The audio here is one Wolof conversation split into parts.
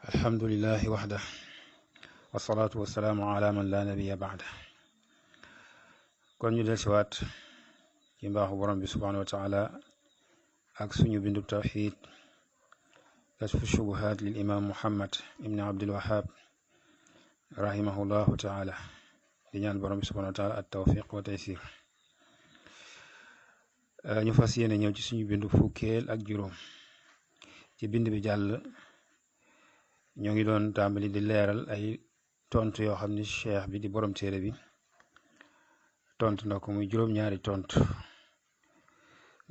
alhamdulillahi waxda wasalaatu wasalaamu ala man la nabiya baada. kon ñu del siwaat ci mbaaxu borom bi subhanahu wa taala ak suñu bindu tawxid kasfu shubuhat lil imam muhammad ibni abdul wahab rahimahullahu taala di ñaan borom bi subhanahu wa taala at tawfiq wa taysir. ñu fas yéene ñëw ci suñu bindu fukkeel ak juróom. ci bind bi jàll ñoo ngi doon tàmbali di leeral ay tontu yoo xam ni cheikh bi di borom téere bi tontu na ko muy juróom-ñaari tontu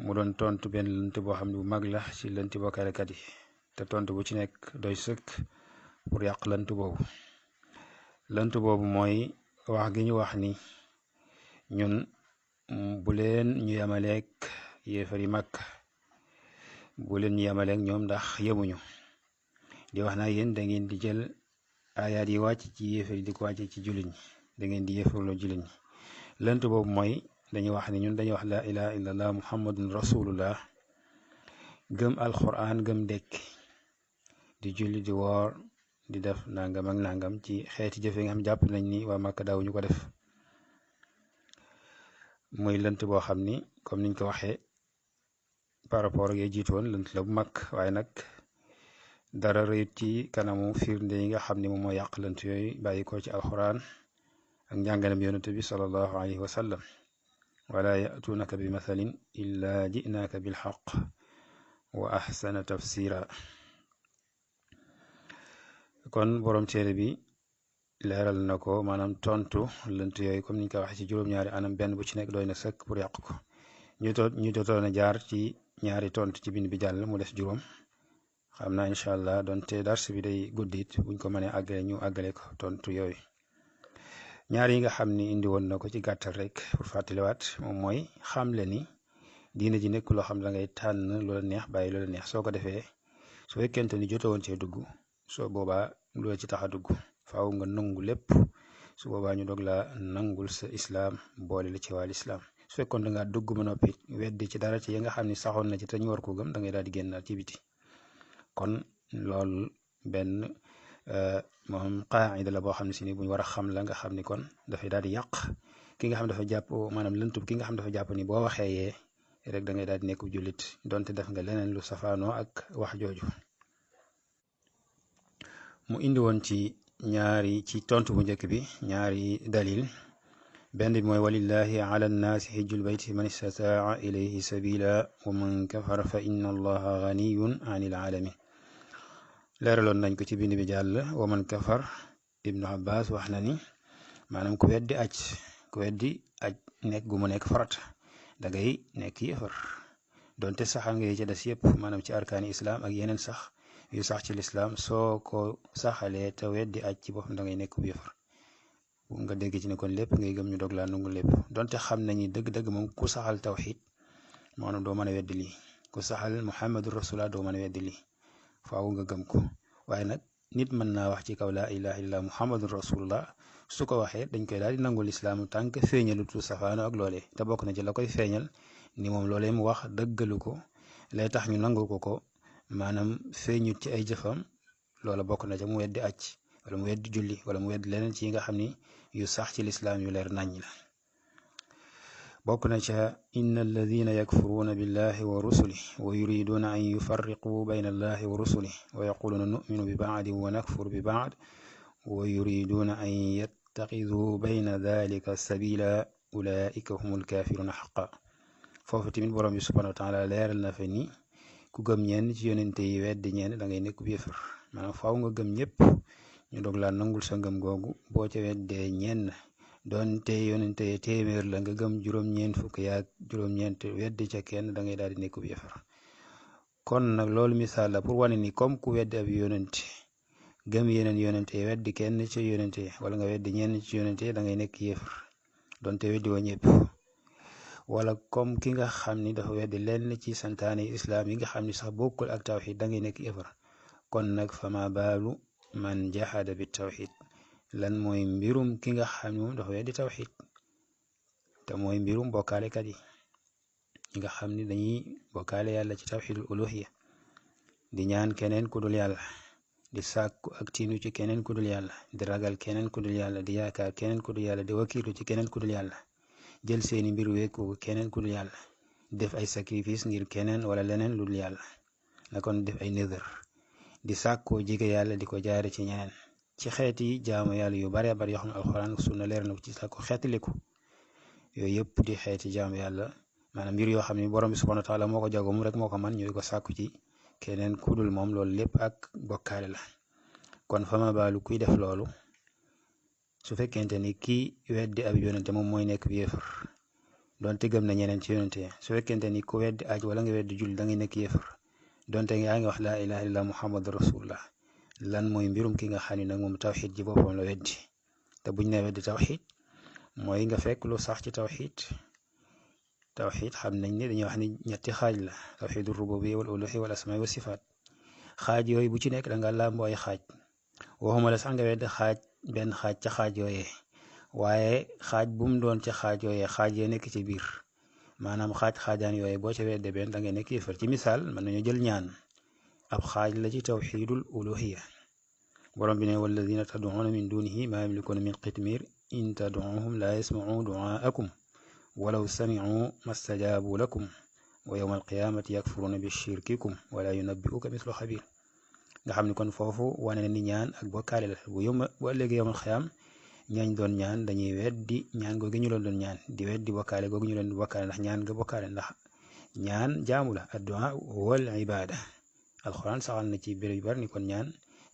mu doon tontu benn lënt boo xam ne bu mag la ci lënti bokkaalekat yi te tontu bu ci nekk doy sëkk pour yàq lënt boobu mooy wax gi ñu wax ni ñun bu leen ñu yamaleeg yéefari mag bu leen ñu yamaleeg ñoom ndax yemuñu di wax naa yéen da ngeen di jël ayaat yi wàcc ci yéefari di ko wàcce ci jullit ñi da ngeen di yéefarloo jullit ñi. lënt boobu mooy dañuy wax ni ñun dañuy wax la ilaha illallah muhammadun rasulullah gëm alquran gëm dekk di julli di woor di def nangam ak nangam ci xeeti jëfe nga xam jàpp nañ ni waa Màkka daaw ñu ko def. muy lënt boo xam ni comme niñ ko waxee par rapport ak yee jiitoon lënt la bu mag, waaye nag dara rëyut ci kanamu firnde yi nga xam ni moom moo yàq lënt yooyu bàyyi ko ci alxuraan ak njàngalem yonent bi sallallahu alayhi wa sallam. wala yatuunaka bi mathalin illa jinaaka bilxaq wa axsana tafsira. kon borom téere bi leeral na ko maanaam tontu lënt yooyu comme niñ ko waxee ci juróom-ñaari anam, benn bu ci nekk doy na sëkk pour yàq ko. ñu dotoon a jaar ci ñaari tontu ci bind bi jàll mu des juróom. xam naa incha allah donte dars bi day guddit buñ ko mënee àggale ñu àggale ko tontu yooyu. ñaar yi nga xam ni indi woon na ko ci gàttal rek pour fàttaliwaat moom mooy xamle ni diina ji nekk loo xam da ngay tànn loola neex bàyyi loola neex. soo ko defee su fekkente ni jotoo woon cee dugg soo boobaa loola ci tax a dugg faaw nga nangu lépp. su boobaa ñu doog la nangul sa islaam boole la ci wàll islaam. su fekkoon da ngaa dugg ba noppi weddi ci dara ci yi nga xam ni saxoon na ci te ñu war ko gëm da ngay daal di génnaat ci biti. kon loolu benn moom qaida la boo xam ne si ni bu ñu war a xam la nga xam ni kon dafay daal di yàq ki nga xam dafa jàpp maanaam lëntub ki nga xam dafa jàpp ni boo waxee yee rek da ngay daal di nekk jullit donte def nga leneen lu safaanoo ak wax jooju. mu indi woon ci tontu bu njëkk bi ñaari dalil. benn bi mooy walillahi ala nnaasi xijjul bayti man istataa ilayhi sabila wa man kafara fa inna allaha ganiyun anil alamin. leeraloon nañ ko ci bind bi jàll. wa man kafar ibnu abbas wax na ni maanaam ku weddi aj nekk gu mu nekk farat da ngay nekk yéefar donte saxal nga ci des yëpp maanaam ci arkaani islam ak yeneen sax yu sax ci lislaam soo ko saxalee te weddi aj ci boppam da ngay nekk bu yéefar. nga dégg ci ne kon lépp ngay gëm ñu dog laa nangu lépp donte xam nañu dëgg-dëgg moom ku saxal tawxid maanaam doo mën a weddi lii. ku saxal muhammadu rasulullah doo mën a weddi lii faaw nga gëm ko. waaye nag nit mën naa wax ci kaw laa ilaha illallah muhammadu rasulullah su ko waxee dañ koy daal di nangul islaam tànk feeñalutu safaano ak loolee te bokk na ci la koy feeñal ni moom loolee mu wax dëggalu ko lay tax ñu nangul ko maanaam feeñut ci ay jëfam. loola bokk na ca mu weddi aj wala mu weddi julli wala mu weddi leneen ci yi nga xam ni yu sax ci lislaam yu leer naññ la. bokk na ca inna alladina yakfuruuna billahi wa rusulih wa yuriduuna an yufarriquu bayna allahi wa rusulih wa yaquluuna numinu bi baadin wa nakfuru bi baad wa yuriduuna an yattaxiduu bayna dalika sabila ulaika humul kaafiruuna xaqa. foofu tamit borom bi subhanahu wa taala leeral na fa ni ku gëm ñenn ci yonente yi weddi ñenn da ngay nekk bu yéefar. maanaam faaw nga gëm ñëpp ñu doog laa nangul sa ngëm googu. boo ca weddee ñenn doonte yonente téeméer la nga gëm juróom-ñeent fukk yaag juróom-ñeent weddi ca kenn da ngay daal di nekk bu yéefar. kon nag loolu misaal la pour wane ni comme ku weddi ab yonente gëm yeneen yonente weddi kenn ci yonente wala nga weddi ñenn ci yonente da ngay nekk yéefar doonte weddi woo ñëpp. wala comme ki nga xam ni dafa weddi lenn ci santaane islam yi nga xam ni sax bokkul ak tawxid da ngay nekk yéefar. kon nag fama baalu man jahada bi tawxid lan mooy mbirum ki nga xam ne moom dafa weddi tawxid te mooy mbirum bokkaalekat yi nga xam ni dañuy bokkaale yàlla ci tawxidul uluhiya di ñaan keneen ku dul yàlla di sàkku ak tiinu ci keneen ku dul yàlla, di ragal keneen ku dul yàlla, di yaakaar keneen ku dul yàlla, di wakiilu ci keneen ku dul yàlla, jël seeni mbir wékku keneen ku dul yàlla, def ay sacrifice ngir keneen wala leneen lu dul yàlla, na kon def ay nëdër, di sàkkoo jige yàlla di ko jaare ci ñeneen ci xeeti jaamu yàlla yu bare bari yoo xam ne alxuraan sunna leer na ko ci sàkku xeetaliku. yooyu yëpp di xeeti jaamu yàlla, maanaam mbir yoo xam ne borom bi subhanahu wa taala moo ko jago mu rek moo ko man ñu di ko sàkku ci keneen ku dul moom, loolu lépp ak bokkaale la. kon fama baalu kuy def loolu su fekkente ni kii weddi ab yonente moom mooy nekk yéefar donte gëm na ñeneen ci yonente. su fekkente ni ku weddi aj wala nga weddi jul da ngay nekk yéefar donte yaa ngi wax laa ilaha illallah muhammadu rasulullah. lan mooy mbirum ki nga xam ne nag moom tawxid ji boppam la weddi. te buñ ne weddi tawxid mooy nga fekk lu sax ci tawxid. tawxid xam nañ ne dañuy wax ni ñetti xaaj la: tawxidu rububiyya wal uluhiyya wal asmaa wa sifaat. xaaj yooyu bu ci nekk da nga làmboo ay xaaj. waxuma la sax nga wedd benn xaaj ca xaaj yooyee, waaye xaaj bu mu doon ca xaaj yooyee xaaj yee nekk ci biir, maanaam xaajaan yooyee boo ca wedde benn da ngay nekk yéefar. ci misaal mën nañu jël ñaan, ab xaaj la ci tawxidul uluhiyya. borom bi ne walladina tad'uuna min dunihi ma yamlikuuna min qitmir in tad'uuhum la yasma'u du'aakum walaw sami'u mastajaabu lakum wa yawma alqiyamati yakfuruuna bi shirkikum wala yunabbi'uka mislu xabir. nga xam ne kon foofu wane na ni ñaan ak bokkaale la. bu ëllëgee yawmal xiyaam ñaañ doon ñaan dañuy weddi ñaan googu ñu doon ñaan, di weddi bokkaale googu ñu doon bokkaale, ndax ñaan nga bokkaale, ndax ñaan jaamu la. addu'a wal ibada. alxuraan saxal na ci béréb yu bari ni kon ñaan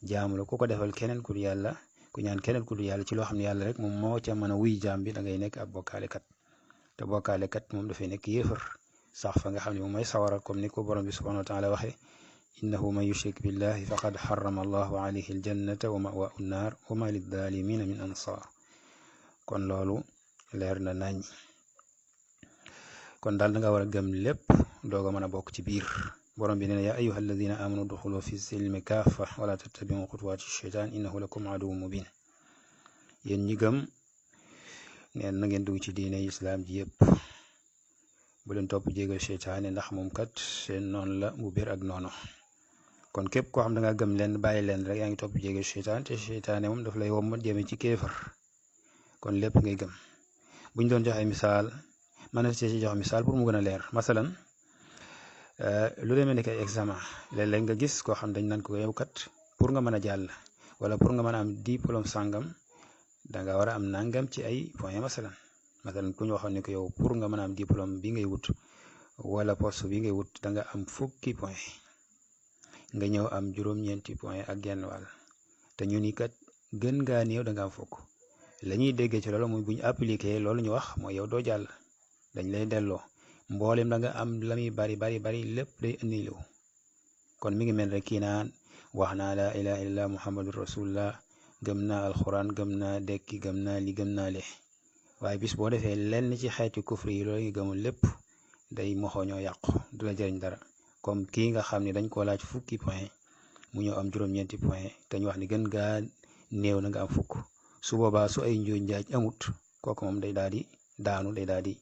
jaamu la. ku ko defal keneen ku dul yàlla, ku ñaan keneen ku dul yàlla ci loo xam ne yàlla rek moom moo ca mën a wuy jaam bi, da ngay nekk ab bokkaalekat. te bokkaalekat moom dafay nekk yéefar sax fa nga xam ne moom mooy sawara, comme ni ko borom bi subhanahu wa taala waxee: innahu man yushrik billahi faqad xarama allahu alayhi aljannata wa ma'waahu nnaar wa ma liddalimina min ansar. kon loolu leer na nañ. kon daal da nga war a gëm lépp doog a mën a bokk ci biir. borom bi nee na yaa ayyuha alladina amanu duxulu fi silmi kaafa wala tattabiu xutuwaati sheytaan innahu lakum aduwwun mubin. yéen ñi gëm neen na ngeen dugg ci diine islaam ji yëpp, bu leen topp jéegal seytaane ndax moom kat seen noonu la bu biir ak noonu. kon képp koo xam da nga gëm leen bàyyi leen rek yaa ngi topp jéegal seytaan, te seytaane moom daf lay wommat jëme ci kéefar. kon lépp ngay gëm. buñ doon joxe misaal, mën na ci joxe misaal pour mu gën a leer. masalan lu demee nekk ay examen, léeg-léeg nga gis koo xam dañ naan ko yow kat pour nga mën a jàll wala pour nga mën a am diplôme sàngam da nga war a am nangam ci ay point. masalan ku ñu waxoon ne ko yow pour nga mën a am diplôme bi ngay wut wala poste bi ngay wut da nga am 10 point, nga ñëw am juróom-ñeenti point ak genn wàll, te ñu ni kat gën ngaa néew da nga am 10. la ñuy déggee ci loolu muy bu ñu appliqué loolu ñu wax mooy yow doo jàll, dañ lay delloo mboolem da nga am la muy bari lépp day indi lu. kon mi ngi mel rek kii naan wax naa laa ilaha illallah muhammadu rasulullah, gëm naa alxuraan, gëm naa dekki, gëm naa li, gëm naa le. waaye bis boo defee lenn ci xeeti kufri yi loolu ngi gëmul lépp day moxoñoo yàqu, du la jëriñ dara. comme kii nga xam ne dañ koo laaj 10 point mu ñëw am juróom-ñeenti point, te ñu wax ni gën gaa néew na nga am 10. su boobaa su ay njuuj njaaj amut, kooku moom day daal di daanu, day daal di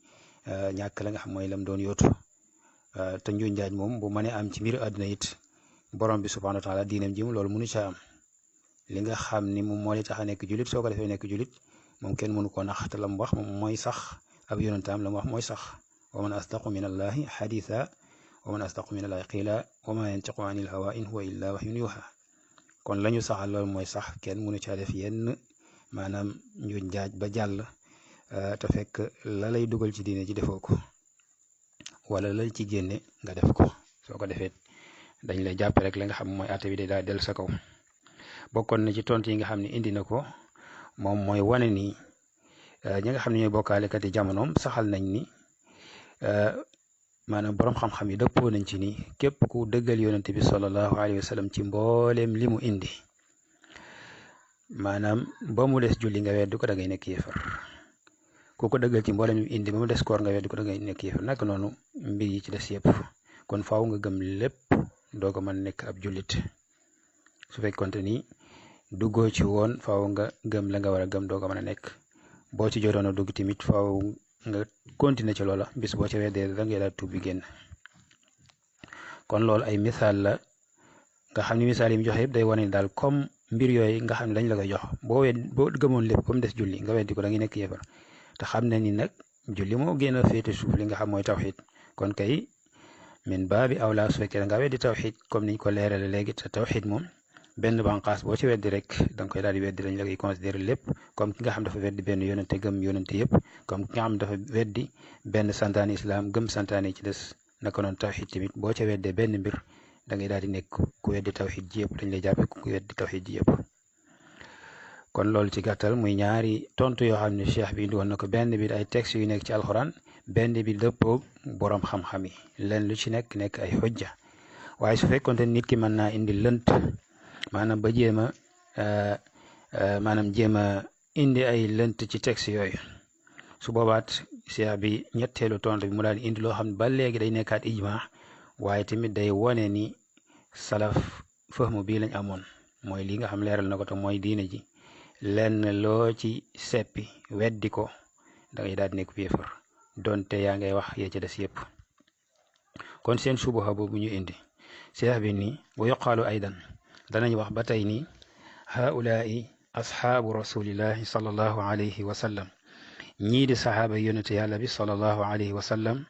ñàkk la nga xam mooy lam doon yóotu. te njuuj njaaj moom bu mënee am ci mbiru àdduna it borom bi subhanahu wa taala diinam ji loolu mënu caa am. li nga xam ni moom moo li tax a nekk julit, soo ko defee nekk julit moom kenn mënu koo nax, te la mu wax moom mooy sax. ab yonentaam la mu wax mooy sax. wa man asdaqu min allahi xaditha wa man asdaqu min allahi qiila wa ma yantiqu anil hawa in huwa illa wahyun yuha. kon la ñu saxal loolu mooy sax, kenn mënu caa def yenn maanaam njuuj njaaj ba jàll, te fekk la lay dugal ci diine ji defoo ko wala la ci génne nga def ko. soo ko defee dañ lay jàppe rek la nga xam mooy àtte bi day daal del sa kaw. bokkoon na ci tontu yi nga xam ne indi na ko moom mooy wane ni ñi nga xam ne ñooy bokkaalekat yi jamonoom saxal nañ ni maanaam borom xam-xam yi dëppoo nañ ci ni képp ku dëggal yonente bi sallallahu alayhi wa sallam ci mbooleem li mu indi, maanaam ba mu des julli nga weddi ko da ngay nekk yéefar. ku ko dëggal ci mbooleem li mu indi ba mu des koor nga weddi ko da ngay nekk yéefar. naka noonu mbir yi ci des yëpp. kon faaw nga gëm lépp doo ko mën nekk ab jullit. su fekkonte ni duggoo ci woon faaw nga gëm la nga war a gëm doo ko mën a nekk. boo ci jotoon a dugg tamit faaw nga continuer ci loola, bis boo ca weddee da ngay daal tuub bi génn. kon loolu ay misaal la nga xam ne misaal yi mu joxe yëpp day wane daal comme mbir yooyu nga xam ne dañ la koy jox boo gëmoon lépp comme des julli nga weddi ko da ngay nekk yéefar te xam ne ni nag julli moo gën a féete suuf li nga xam mooy tawxiid kon kay min baabi awlaa su fekkee da nga weddi tawxiid comme niñ ko leerale léegi te tawxiid moom benn banqaas boo ci weddi rek da nga koy daal di weddi dañ la koy considéré lépp comme ki nga xam dafa weddi benn yonente gëm yonente yëpp comme ki nga xam dafa weddi benn santaane islam gëm santaane ci des naka noonu tawxiid tamit boo ca weddee benn mbir da ngay daal di nekk ku weddi tawxiid ji yëpp dañ lay jàppe ku weddi tawxiid ji yëpp kon loolu ci gàttal muy ñaari tontu yoo xam ne cheikh bi indi woon na ko benn bi ay textes yu nekk ci alxuraan benn bi dëppoo boroom xam-xam yi leen lu ci nekk ay xujja waaye su fekkoonte nit ki mën naa indi lënt maanaam ba jéem a indi ay lënt ci texte yooyu su boobaat cheikh bi ñetteelu tontu bi mu daal di indi loo xam ne ba léegi day nekkaat ijma waaye tamit day wone ni salaf fahmu bii lañ amoon mooy li nga xam leeral na ko te mooy diine ji lenn loo ci seppi weddi ko da ngay daal di nekk yéefar donte yaa ngay wax yee ci des yëpp kon seen subuha boobu ñu indi cheikh bi ni bu yoqaalu aydan danañ wax ba tey ni haulaai ashaabu rasulillahi sallallahu alayhi wa sallam ñii di saxaaba yonente yàlla bi sallallahu alayhi wa sallam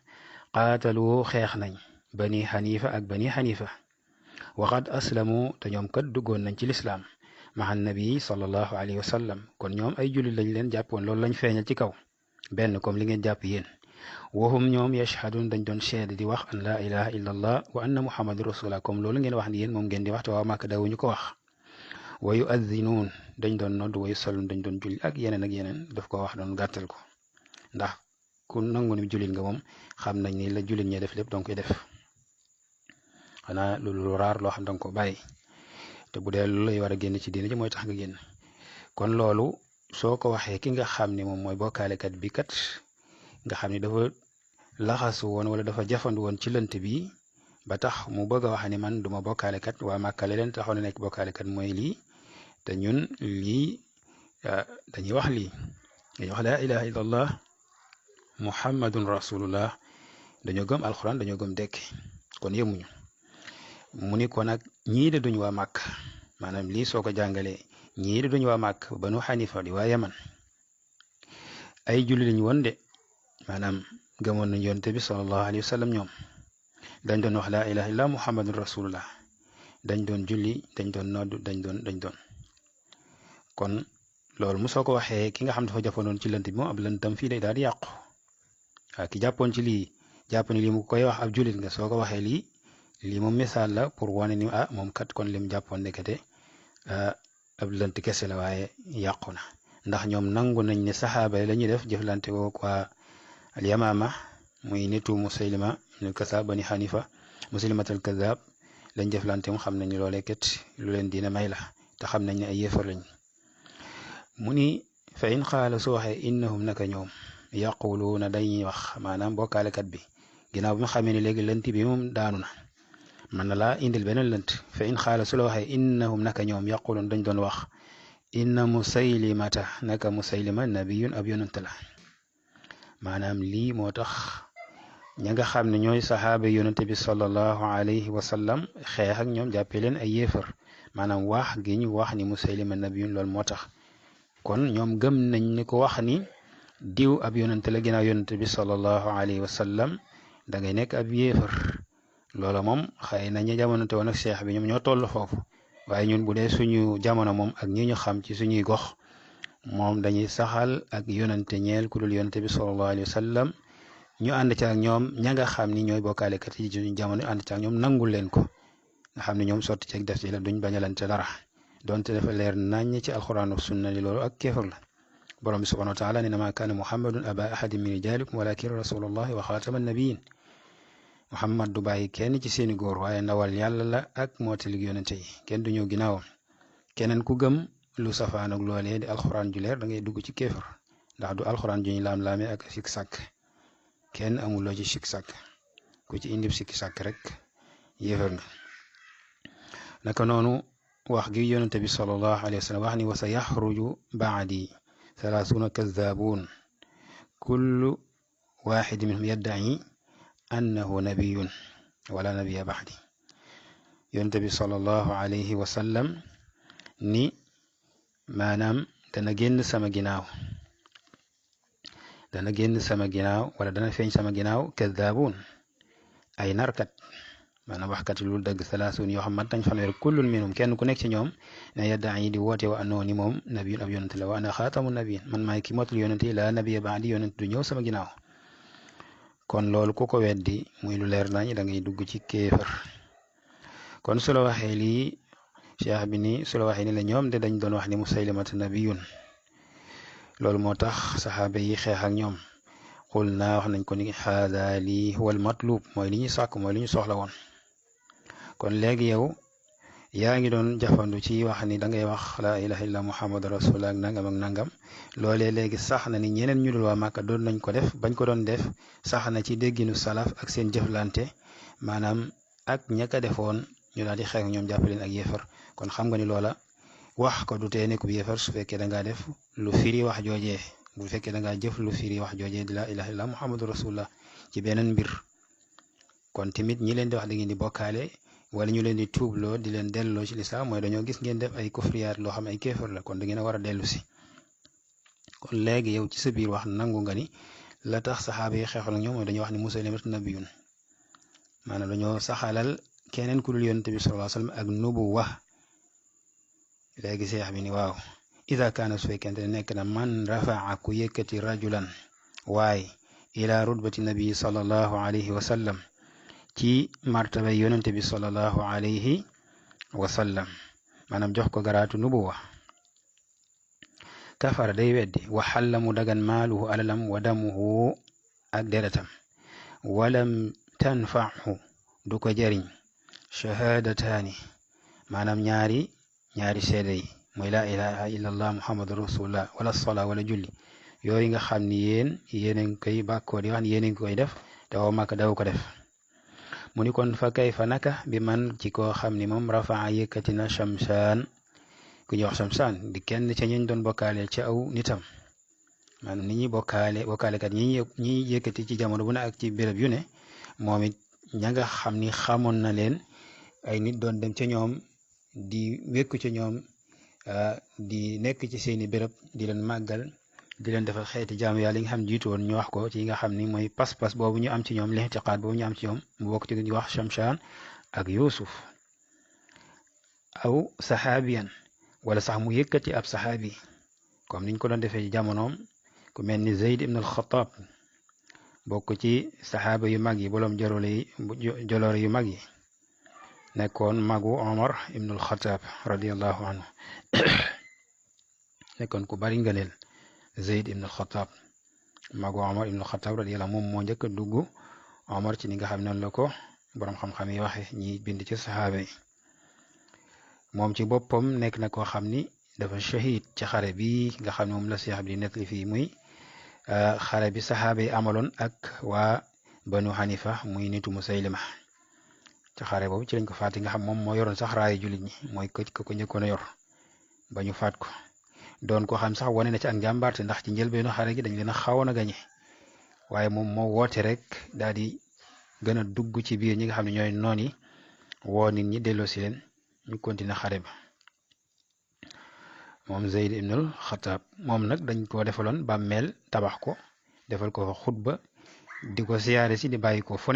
qaatalu xeex nañ bani xanifa ak bani xanifa waxad aslamu te ñoom kat duggoon nañ ci lislaam maxa nabi sallallahu alayhi wa sallam kon ñoom ay jullit lañ leen jàppoon loolu lañ feeñal ci kaw benn comme li ngeen jàpp yéen wahum ñoom yashhadun dañ doon seede di wax an laa ilaha illa allah wa anna muhammadu rasulullah comme loolu ngeen wax ni yéen moom ngeen di wax te waa Màkka dawuñu ko wax wa yuaddinuun dañ doon nodd wa yusallun dañ doon julli ak yeneen daf ko wax doon gàttal ko ndax ku nangu ni jullit nga moom xam nañ ni la jullit ñee def lépp danga koy def xanaa lu raar loo xam danga ko bàyyi te bu dee lu lay war a génn ci diine ji mooy tax nga génn kon loolu soo ko waxee ki nga xam ni moom mooy bokkaalekat bi kat nga xam ni dafa laxasu woon wala dafa jafandu woon ci lënt bi ba tax mu bëgg a wax ni man duma bokkaalekat waa Màkka leen taxoon na nekk bokkaalekat mooy lii te ñun lii dañuy wax lii dañuy wax laa ilaha illallah muhammadun rasulullah dañoo gëm alxuraan dañoo gëm dekki kon yemuñu mu ni ko nag ñii de duñ waa Màkk maanaam lii soo ko jàngalee ñii de duñ waa Màkk banu xanifa di waa yaman ay julli lañ woon de maanaam gëmoon nañ yonte bi sallallahu alayhi wa sallam ñoom dañ doon wax laa ilaha illallah muhammadun rasulullah dañ doon julli dañ doon nodd dañ doon kon loolu mu soo ko waxee ki nga xam dafa jàppoon ci lënt bi moom ab lëntam fii day daal di yàqu waaw ki jàppoon ci lii jàpp ni lii mu koy wax ab jullit nga soo ko waxee lii moom misaal la pour wane ni moom kat kon lim jàppoon nekkate ab lënt kese la waaye yàqu na ndax ñoom nangu nañ ne saxaaba yi la ñuy def jëflante ko waa al yamaama muy nitu musaylima ibnul kazaab bani xanifa muslimatul kazaab lañ jëflante mu xam nañ ne loolee kat lu leen diina may la te xam nañ ne ay yéefar lañ mu ni fa in xaala su waxee innahum naka ñoom yaquluuna dañuy wax maanaam bokkaalekat bi ginnaaw bi mu xamee ne léegi lënt bi moom daanu na mën na laa indil beneen lënt fa in xaala su la waxee innahum naka ñoom yaquluun dañ doon wax inna musaylimata naka musaylima nabiyun ab yonante la maanaam lii moo tax ña nga xam ne ñooy saxaaba yonante bi sallallahu alayhi wa sallam xeex ak ñoom jàppee leen ay yéefar maanaam wax gi ñu wax ni musaylima nabiyun loolu moo tax kon ñoom gëm nañ ni ko wax ni diw ab yonante la ginnaaw yonante bi sallallahu alayhi wa sallam da ngay nekk ab yéefar loola moom xëy na ñi jamonante woon ak cheikh bi ñoom ñoo toll foofu waaye ñun bu dee suñu jamono moom ak ñi ñu xam ci suñuy gox moom dañuy saxal ak yonante ñeel ku dul yonante bi sallallahu alayhi wa sallam ñu ànd ci ak ñoom ña nga xam ni ñooy bokkaalekat yi suñu jamono ànd ci ak ñoom nangul leen ko nga xam ne ñoom sotti ci ak def ci la duñ bañalante dara donte dafa leer naññ ci alxuraan ak sunna li loolu ak kéefar la borom bi subhanahu wa taala ne na maa kaana muhammadun aba ahadin min rijalikum walakin rasulullahi wa xaatama nabiyin muhammad du bàyyi kenn ci seeni góor waaye ndawal yàlla la ak mootali yonente yi kenn du ñëw ginnaawam keneen ku gëm lu safaan ak loolee di alxuraan ju leer da ngay dugg ci kéefar ndax du alxuraan ju ñu laam-laamee ak sik sàkk kenn amuloo ci sik sàkk ku ci indi sik sàkk rek yéefar nga naka noonu wax gi yonente bi sallallahu alayhi wa sallam wax ni wa sa yaxruju baadi salaasuuna kazaabuun kullu waaxid minhum yaddaci annahu nabiyun wala nabiya baxdi yonent bi sallallahu alayhi wa sallam ni maanaam dana génn sama ginnaaw wala dana feeñ sama ginnaaw kadaabuun ay narkat maanaam waxkat yi lu dëgg salaasun yoo xam mat nañ fanweer kullun minhum kenn ku nekk ci ñoom ne yaddaa yi di woote wa annoo ni moom nabiyun ab yonent la wa ana xaatamu nabiyin man maay ki motul yonent yi laa nabiya baadi yonent du ñëw sama ginnaaw kon loolu ku ko weddi muy lu leer nañ da ngay dugg ci kéefër kon su la waxee lii cheikh bi ni su la waxee ni la ñoom de dañ doon wax ni musaylimatu nabiyun loolu moo tax saxaaba yi xeex ak ñoom xul naa wax nañ ko ni haada lii huwal matlub mooy li ñuy sàkk mooy li ñu soxla woon kon léegi yow yaa ngi doon jafandu ci wax ni da ngay wax laa ilaha illa muhammadu rasulullah ak nangam ak nangam loolee léegi sax na ni ñeneen ñu dul waa Màkka doon nañ ko def bañ ko doon def sax na ci dégginu salaf ak seen jëflante maanaam ak ñaka defoon ñu daal di xeex ñoom jàppaleen ak yéefar kon xam nga ni loola wax ko du tee nekk bu yéefar su fekkee da ngaa def lu firi wax joojee bu fekkee da ngaa jëf lu firi wax joojee di laa ilaha illa muhammadu rasulullah ci beneen mbir kon tamit ñi leen di wax da ngeen di bokkaale wala ñu leen di tuubloo di leen delloo ci lislaam mooy dañoo gis ngeen def ay kufriyaat loo xam ay kéefar la kon da ngeen a war a dellu si kon léegi yow ci sa biir wax nangu nga ni la tax saxaaba yi xeexal ak ñoom mooy dañoo wax ni musaylimatu nabiyun maanaam dañoo saxalal keneen ku dul yonent bi sallallahu alayhi wa sallam ak nubuwa léegi seex bi ni waaw ida kaana su fekkente ne nekk na man rafaa ku yëkkati rajulan waaye ila rutbati nabi sallallahu alayhi wa sallam ci martaba yonent bi sallallahu alayhi wa sallam maanaam jox ko garaatu nubuwa kafara day weddi wa xalla mu dagan maaluhu alalam wa damuhu ak deretam walam tanfahu du ko jariñ shahaadataani maanaam ñaari seede yi mooy laa ilaha illa allah muhammadu rasulullah wala sola wala julli yooyu nga xam ni yéen a ngi koy bàkkoo di wax ni yéen a ngi koy def te woo Màkka daw ko def mu ni kon fa kayfa naka bi man ci koo xam ni moom rafaa yëkkati na Shamsaan ku ñuy wax Shamsaan di kenn ca ñuñ doon bokkaale ci aw nitam maanaam ni ñuy bokkaalekat ñi yëkkati ci jamono bu ne ak ci béréb yu ne moom it ña nga xam ni xamoon na leen ay nit doon dem ca ñoom di wékku ca ñoom di nekk ci seeni béréb di leen màggal di leen defal xeeti jaamu yàlla yi nga xam jiitu woon ñu wax ko ci nga xam ni mooy pas-pas boobu ñu am ci ñoom lixtiqaad boobu ñu am ci ñoom mu bokk ci ñu wax Shamsaan ak Yuusuf aw saxaabiyan wala sax mu yëkkati ab saxaabi comme niñ ko doon defee ci jamonoom ku mel ni Zayd ibn al-Khattab bokk ci saxaaba yu mag yi boroom joloore yu mag yi nekkoon magu Omar ibn al-Khattab radiyallahu anhu nekkoon ku bari ngëneel Zayd ibn al-Khattab magu Omar ibn al-Khattab radiyallahu moom moo njëkk a dugg Omar ci ni nga xam ne noonu la ko boroom xam-xam yi waxe ñi bind ci saxaaba yi moom ci boppam nekk na koo xam ni dafa shahid ci xare bi nga xam ne moom la Seex bi di nettali fii muy xare bi saxaaba yi amaloon ak waa Banu Hanifa muy nitu Musaylima ci xare boobu ci lañ ko faat nga xam moom moo yoroon sax raayu jullit ñi mooy ko njëkkoon a yor ba ñu faat ko doon ko xam sax wane na ci ak njàmbaarte ndax ci njëlbeenu xare gi dañ leen a xawoon a gañe waaye moom moo woote rek daal di gën a dugg ci biir ñi nga xam ne ñooy noon yi woo nit ñi delloo si leen ñu continuer xare ba moom Zayd ibn al-Khattab moom nag dañ ko defaloon bàmmeel tabax ko defal ko fa xutba di ko siyaare si di bàyyi ko fu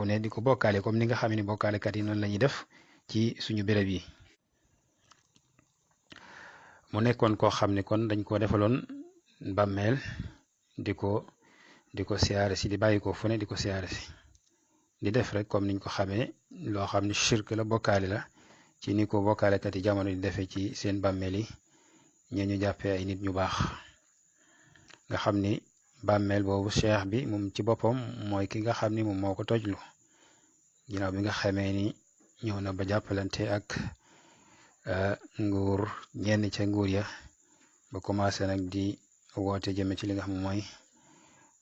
ne di ko bokkaale comme ni nga xam ne bokkaalekat yi noonu la ñuy def ci suñu béréb yi mu nekkoon koo xam ne kon dañ ko defaloon bàmmeel di ko siyaare si di bàyyi ko fu ne di ko siyaare si di def rek comme niñ ko xamee loo xam ne shirk la bokkaale la ci ni ko bokkaalekat yi jamono di defee ci seen bàmmeel yi ñu jàppee ay nit ñu baax nga xam ni bàmmeel boobu cheikh bi moom ci boppam mooy ki nga xam ni moom moo ko tojlu ginnaaw bi nga xamee ni ñëw na ba jàppalante ak nguur ñenn ca nguur ya ba commencé nag di woote jëme ci li nga xam mooy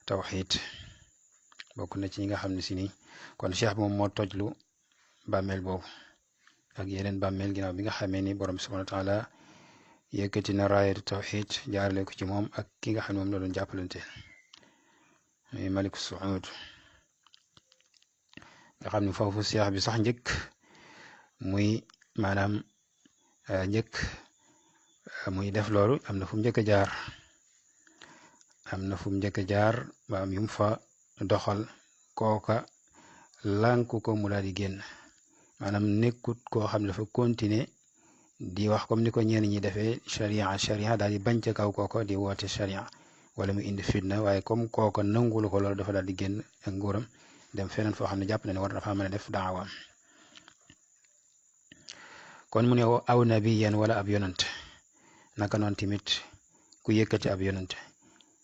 tawxiid bokk na ci ñi nga xam ne si ni kon cheikh bi moom moo tojlu bàmmeel boobu ak yeneen bàmmeel ginnaaw bi nga xamee ni borom subhanahu wa taala yëkkati na raayatu tawxiid jaarale ko ci moom ak ki nga xam ne moom la doon jàppalante muy malik Saud nga xam ne foofu seex bi sax njëkk muy maanaam njëkk muy def loolu am na fu mu njëkk a jaar ba am yum fa doxal kooka lànku ko mu daal di génn maanaam nekkut koo xam ne dafa continuer di wax comme ni ko ñenn ñi defee sharia daal di bañ ca kaw kooko di woote sharia wala mu indi fitna waaye comme kooko nangulu ko loolu dafa daal di génn ak nguuram dem feneen foo xam ne jàpp na ne war dafa mën a def daawaam kon mu ne aw nabiyan wala ab yonant naka noonu tamit ku yëkkati ab yonant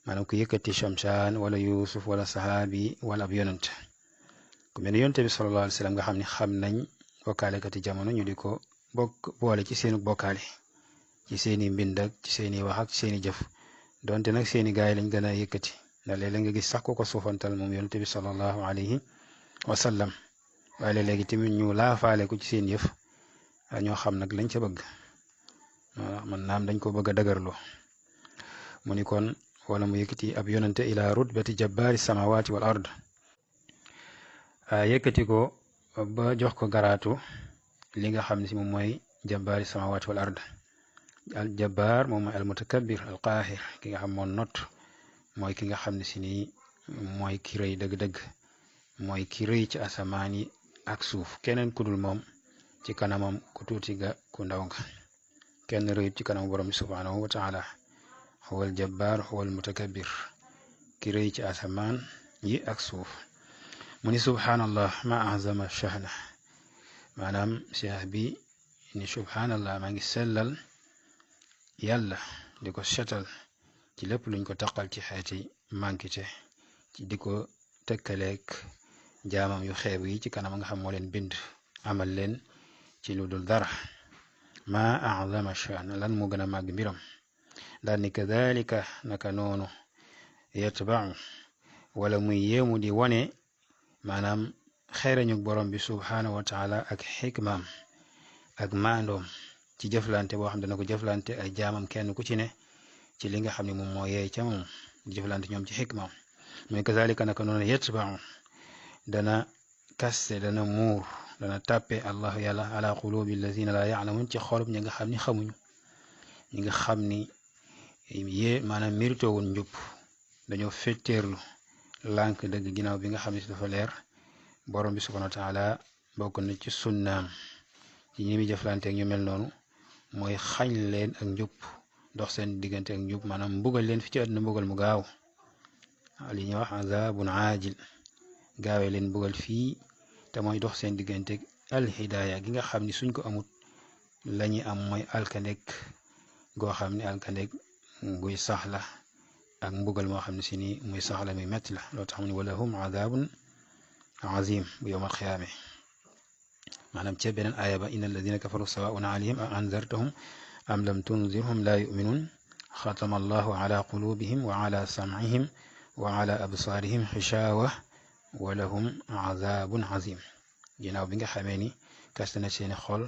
maanaam ku yëkkati Shamshaan wala Yuusuf wala sahaabi wala ab yonant ku mel ne yonte bi sallallahu alayhi wa sallam nga xam ne xam nañ bokkaalekati jamono ñu di ko boole ci seeni bokkaale ci seeni mbind ak ci seeni wax ak ci seeni jëf donte nag seeni gaay lañ gën a yëkkati ndax léeg-léeg nga gis sax ku ko suufantal moom yonte bi sallallahu alayhi wa sallam waaye léegi tamit ñu laafaale ko ci seen yëf ñoo xam nag lañ ca bëgg man naam dañ ko bëgg a dëgërloo mu ni kon wala mu yëkkati ab yonante ila rutbati jabbaari samawati wal ard yëkkati ko ba jox ko garaatu li nga xam ne si moom mooy jabbaari samawati wal ard al jabbaar moom mooy al mutakabbir al qaahir ki nga xam moo not mooy ki nga xam ne si nii mooy ki rëy dëgg-dëgg mooy ki rëy ci asamaan yi ak suuf keneen ku dul moom ci kanamam ku tuuti ga ku ndaw nga kenn rëyut ci kanam borom bi subhanahu wa taala huwal jabbaar huwal mutakabbir ki rëy ci asamaan yi ak suuf mu ni subhanallah ma azama shahna maanaam cheikh bi ni subhanallah maa ngi sellal yàlla di ko setal ci lépp luñ ko taqal ci xeeti mànkite ci di ko tëkkaleek jaamam yu xeeb yi ci kanam nga xam moo leen bind amal leen ci lu dul dara ma azama shan lan moo gën a màgg mbiram daal ni kadalika naka noonu yatba'u wala muy yéemu di wone maanaam xeerañu borom bi subhanahu wa taala ak xikmaam ak maandoom ci jëflante boo xam dana ko jëflante ay jaamam kenn ku ci ne ci li nga xam ne moom moo yeey ca moom di jëflante ñoom ci xikmaam muy kazalika naka noonu yatba'u dana kaste dana muur dana tàppe allahu yàlla ala qulubi allazina la ya'lamun ci xolub ñi nga xam ni xamuñu ñi nga xam ni maanaam méritowuñ njub dañoo fetteerlu lànk dëgg ginnaaw bi nga xam ne si dafa leer borom bi subhanahu wa taala bokk na ci sunnaam ci ñi muy jëflante ak ñu mel noonu mooy xañ leen ak njub dox seen diggante ak njub maanaam mbugal leen fi ci àdduna mbugal mu gaaw li ñuy wax azabun aajil gaawee leen mbugal fii te mooy dox seen diggante al hidaaya gi nga xam ni suñ ko amut la ñuy am mooy alkandeg goo xam ne alkandeg guy sax la ak mbugal moo xam ne si ni muy sax la muy metti la loo tax mu ni walahum azabun azim bu yowmal xiyaame maanaam ca beneen aaya ba inna alladina kafaru sawaun alayhim a anzartahum am lam tunzirhum la yuminun xatama allahu ala qulubihim wa ala samcihim wa ala absaarihim xishawa wa lahum azabun azim ginnaaw bi nga xamee ni kaste na seeni xol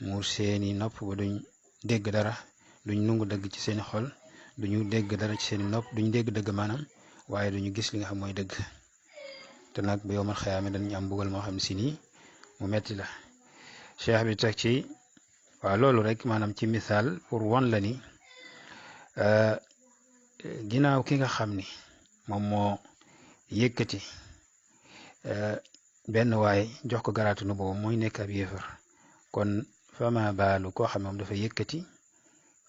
muur seeni nopp ba duñ dégg dara duñ nungu dëgg ci seeni xol duñu dégg dara ci seeni nopp duñ dégg dëgg maanaam waaye duñu gis li nga xam mooy dëgg te nag ba yowmal xiyaame dañu am mbugal moo xam ne si nii mu metti la cheikh bi teg ci waaw loolu rek maanaam ci misaal pour won la ni ginnaaw ki nga xam ni moom moo yëkkati benn waay jox ko garaatu nu boobu mooy nekk ab yéefar kon fama baalu koo xam ne moom dafa yëkkati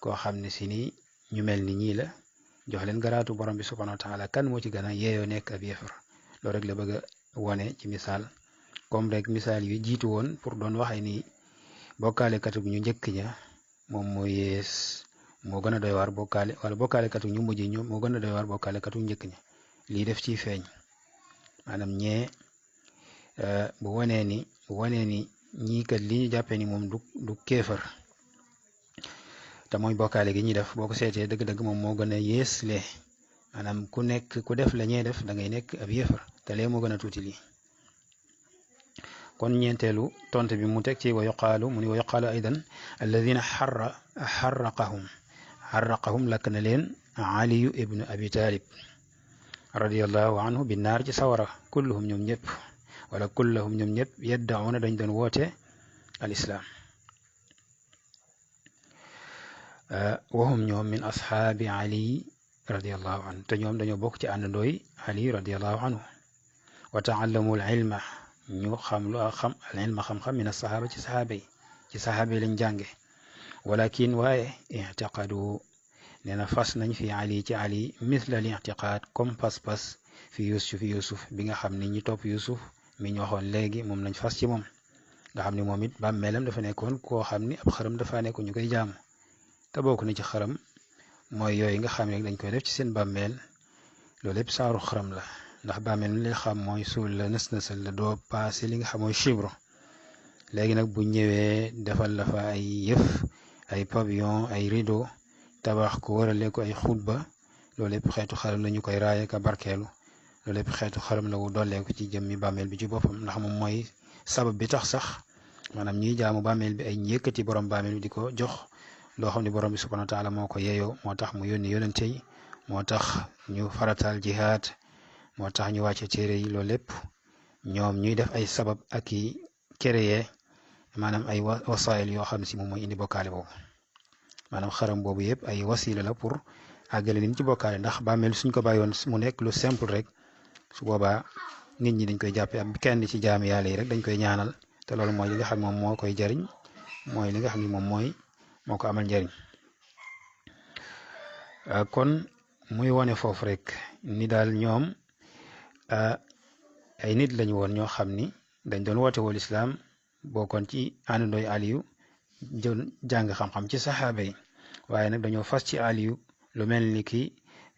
koo xam ne si ni ñu mel ni ñii la jox leen garaatu borom bi subhanahu wa taala kan moo ci gën a yeeyoo nekk ab yéefar loolu rek la bëgg a wone ci misaal comme rek misaal yu jiitu woon pour doon waxee ni bokkaalekatu ñu njëkk ña moom moo yees moo gën a doy waar bokkaale wala bokkaalekatu ñu mujj ñoom moo gën a doy waar bokkaalekatu njëkk ña lii def ciy feeñ maanaam ñee bu wanee ni ñii kat li ñu jàppee ni moom du kéefar te mooy bokkaale gi ñuy def boo ko seetee dëgg-dëgg moom moo gën a yees lee maanaam ku def la ñee def da ngay nekk ab yéefar te lee moo gën a tuuti lii kon ñeenteelu tonte bi mu teg ci wa yuqaalu mu ni wa yuqaalu aydan alladina xarraqahum lakk na leen aliyu ibnu abi talib radiallahu anhu bi naar ci sawara kulluhum ñoom ñëpp wala kullahum ñoom ñëpp yaddauna dañ doon woote al islaam wahum ñoom min ashaabi ali radiallahu anhu te ñoom dañoo bokk ci àndandooy ali radiallahu anhu wa taallamu al ilma ñu xam lu xam al ilma xam-xam min asahaba ci sahaaba yi lañ jànge walakin waaye ictiqadu nee na fas nañ fi ali ci ali misla al ictiqaad comme pas-pas fi yusuf bi nga xam ni ñi topp yusuf mi ñu waxoon léegi moom lañ fas ci moom nga xam ni moom it bàmmeelam dafa nekkoon koo xam ni ab xaram dafa nekkoon ñu koy jaamu te bokk na ci xaram mooy yooyu nga xam ne dañ koy def ci seen bàmmeel loolu lépp saaru xaram la ndax bàmmeel mi lay xam mooy suul la nës-nësal la doo paase li nga xam mooy chibro léegi nag bu ñëwee defal la fa ay yëf ay pavillon ay rideau tabax ko warale ko ay xutba loolu lépp xeetu xaram la ñu koy raaye ka barkeelu loolu lépp xeetu xaram la wu dolleeku ci jëmmi bàmmeel bi ci boppam ndax moom mooy sabab bi tax sax maanaam ñuy jaamu bàmmeel bi ay yëkkati borom bàmmeel bi di ko jox loo xam ne borom bi subhanahu wa taala moo ko yeeyoo moo tax mu yónni yonente yi moo tax ñu farataal jihaad moo tax ñu wàcce téere yi loolu lépp ñoom ñuy def ay sabab ak i créer maanaam ay wasaayil yoo xam ne si moom mooy indi bokkaale boobu maanaam xaram boobu yëpp ay wasila la pour àggale nit ñi ci bokkaale ndax bàmmeel suñ ko bàyyoon mu nekk lu simple rek su boobaa nit ñi dañ koy jàppee ab kenn ci jaami yàlla yi rek dañ koy ñaanal te loolu mooy li nga xam ne moom moo koy jariñ mooy li nga xam ne moom moo ko amal njariñ kon muy wane foofu rek ni daal ñoom ay nit lañu woon ñoo xam ni dañ doon woote wal islaam bokkoon ci àndandooy aliyu jàng xam-xam ci saxaaba yi waaye nag dañoo fas ci aliyu lu mel ni ki